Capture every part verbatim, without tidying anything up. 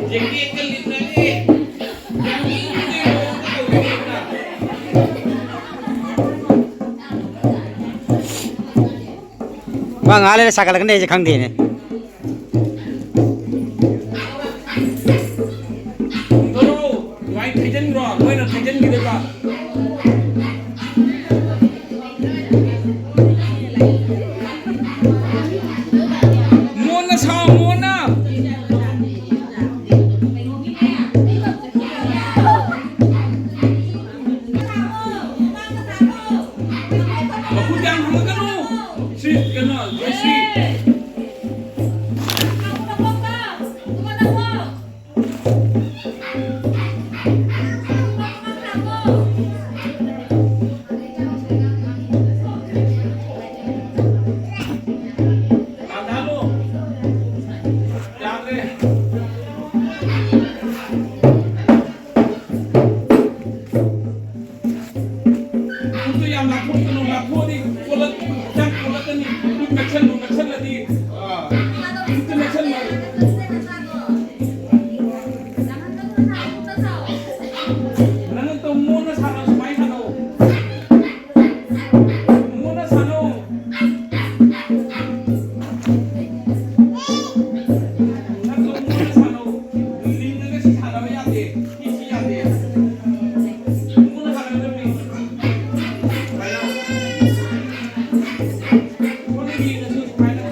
ꯃꯥ ꯉꯥꯏꯍꯥꯛ ꯂꯩꯔ ꯁꯥꯒꯠꯂꯛꯀꯅꯤ ꯑꯩꯁꯦ ꯈꯪꯗꯦꯅꯦ꯫ ꯊꯩꯖꯟꯈ꯭ꯔꯣ, ꯂꯣꯏꯅ ꯊꯩꯖꯟꯈꯤꯗꯣꯏꯕ꯫ ꯃꯣꯟꯅ ꯁꯥꯎ, ꯃꯣꯟꯅ꯫ ꯃꯈꯨꯠ ꯌꯥꯝ ꯍꯪꯉꯛꯀꯅꯨ꯫ ꯁꯤ ꯀꯩꯅꯣ, ꯖꯣꯏꯁ꯭ꯔꯤ꯫ ꯇꯥꯟꯊꯥꯂꯣ꯫ ꯌꯥꯗ꯭ꯔꯦ꯫ ꯈꯨꯠꯇꯨ ꯌꯥꯝ ꯂꯥꯞꯊꯣꯛꯀꯅꯨ, ꯂꯥꯞꯊꯣꯛꯑꯗꯤ ꯀꯣꯜꯂꯛ-, ꯍꯛꯆꯥꯡ ꯀꯣꯜꯂꯛꯀꯅꯤ꯫ ꯈꯨꯠ ꯅꯛꯁꯜꯂꯨ, ꯅꯛꯁꯜꯂꯗꯤ, ꯑꯥ, ꯈꯨꯠꯇꯨ ꯅꯛꯁꯜꯂꯨ꯫ ꯅꯪ ꯇꯧ, ꯃꯣꯟꯅ ꯁꯥꯟꯅꯧ, ꯁꯨꯃꯥꯏꯅ ꯁꯥꯟꯅꯧ꯫ ꯃꯣꯟꯅ ꯁꯥꯟꯅꯧ꯫ ꯅꯠꯇ꯭ꯔꯣ, ꯃꯣꯟꯅ ꯁꯥꯟꯅꯧ꯫ ꯂꯤꯡꯉꯒ ꯁꯤ ꯁꯥꯟꯅꯕ ꯌꯥꯗꯦ꯫ ꯁꯤ, ꯁꯤ ꯌꯥꯗꯦ꯫ ꯃꯣꯟꯅ ꯁꯥꯟꯅꯒꯗꯕꯅꯤ꯫ ꯁꯨꯃꯥꯏꯅ꯫ ꯃꯣꯟꯅ ꯌꯦꯡꯉꯁꯨ ꯁꯨꯃꯥꯏꯅ꯫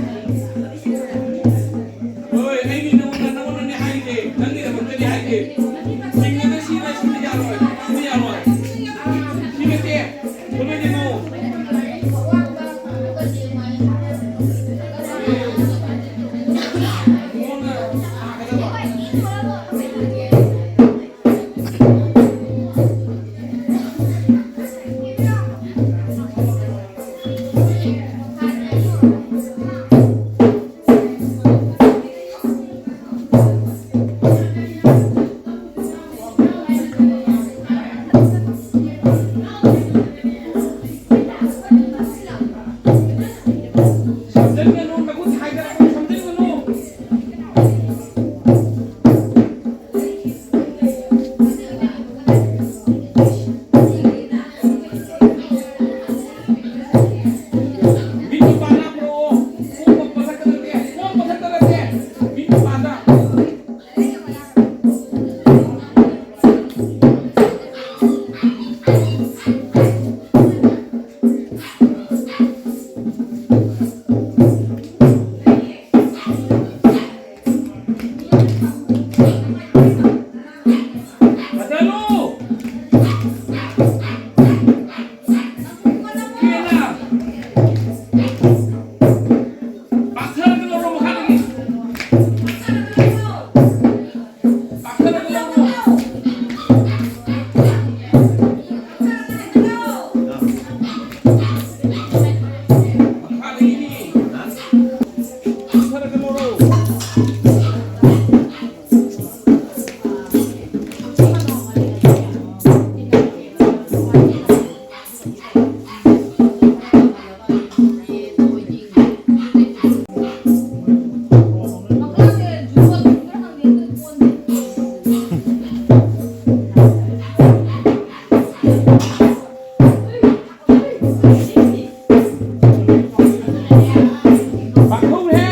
ꯄꯥꯡꯊꯣꯛꯎꯍꯦ!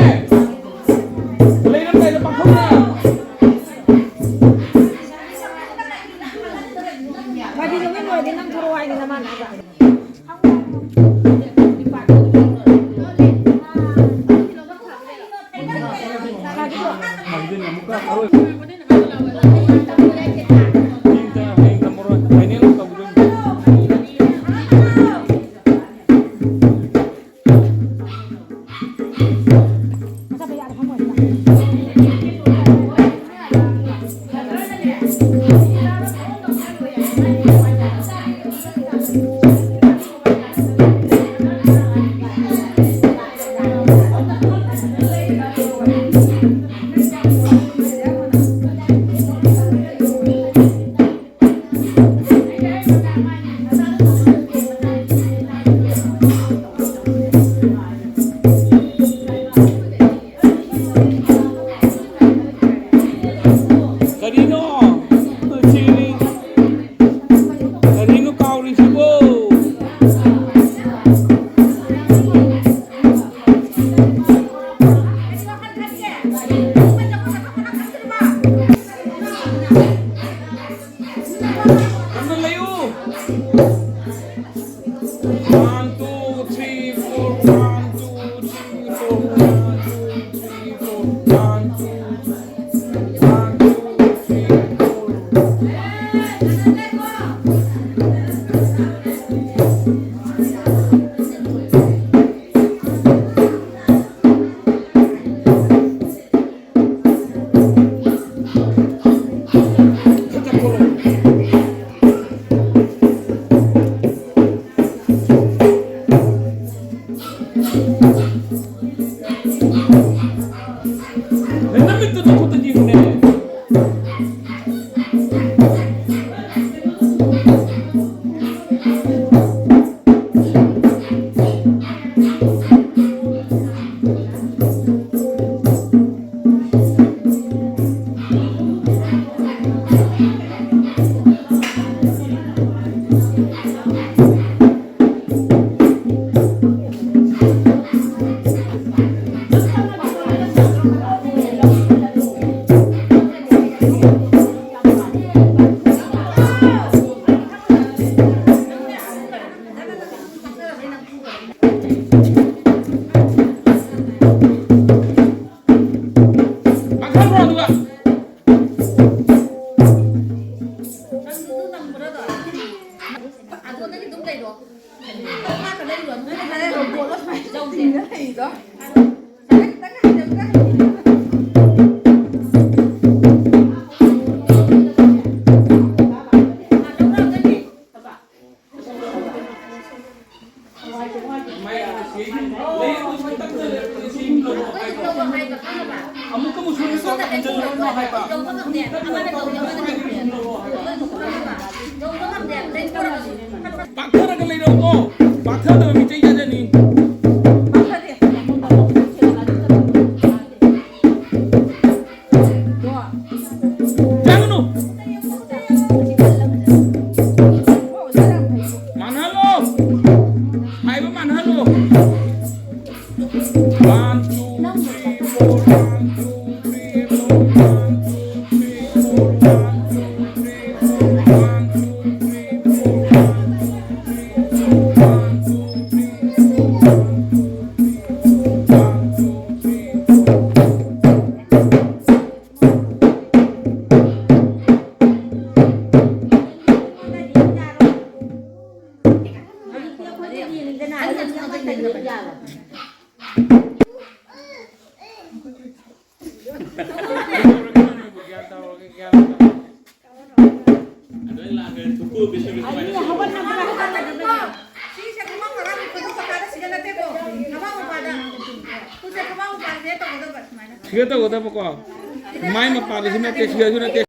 ꯂꯩꯔꯝꯗꯥꯏꯗ ꯄꯥꯡꯊꯣꯛꯎꯅꯦ! ꯋꯥꯗꯤ ꯂꯣꯏ ꯂꯣꯏꯔꯗꯤ ꯅꯪ ꯊꯣꯔꯛꯑꯣ ꯍꯥꯏꯅꯤ ꯅꯃꯥꯟꯅꯕ꯫ ꯅꯃꯤꯠꯇꯨ ꯅꯈꯨꯠꯇ ꯌꯦꯡꯉꯨꯅꯦ꯫ ꯄꯥꯛꯊꯈ꯭ꯔꯣ ꯑꯗꯨꯒ꯫ ꯅꯪ ꯑꯗꯨ ꯅꯪꯕ꯭ꯔꯥꯗꯣ? ꯑꯗꯣ ꯅꯪꯒꯤ ꯑꯗꯨꯝ ꯂꯩꯔꯣ꯫ ꯅꯪ ꯈꯔ ꯂꯩꯔꯣ, ꯅꯪ ꯈꯔ ꯂꯩꯔꯣ꯫ ꯇꯤꯡꯅ ꯂꯩꯗꯣ꯫ ꯑꯃꯨꯛꯀ ꯑꯃꯨꯛ ꯁꯣꯏꯔꯒ ꯍꯟꯖꯜꯂꯛꯑꯣ ꯍꯥꯏꯕ꯫ ꯄꯥꯛꯊꯔꯒ ꯂꯩꯔꯛꯑꯣ꯫ ꯄꯥꯛꯊꯗꯕ ꯃꯤ ꯆꯩ ꯆꯥꯖꯅꯤ꯫ ꯆꯪꯒꯅꯨ꯫ ꯃꯥꯟꯅꯍꯜꯂꯣ꯫ ꯍꯥꯏꯕ ꯃꯥꯟꯅꯍꯜꯂꯣ꯫ One, two, three, four, one, two, three, four, one, two, three, four, one, two, three, four, one, two, three, four, one, two, three, four, one, two, three, four, one, two, three, four. ꯁꯤꯁꯦ ꯈꯨꯕꯥꯛ ꯃꯈꯥꯗ ꯁꯤꯗ ꯅꯠꯇꯦꯀꯣ, ꯈꯨꯕꯥꯛ ꯃꯄꯥꯗ꯫ ꯈꯨꯠꯁꯦ ꯈꯨꯕꯥꯛ ꯃꯄꯥꯗꯅꯦ ꯇꯧꯒꯗꯕ ꯁꯨꯃꯥꯏꯅ꯫ ꯁꯤꯒ ꯇꯧꯒꯗꯕꯀꯣ꯫ ꯃꯥꯏ ꯃꯄꯥꯗꯁꯨ ꯅꯠꯇꯦ, ꯁꯤꯒꯁꯨ ꯅꯠꯇꯦ,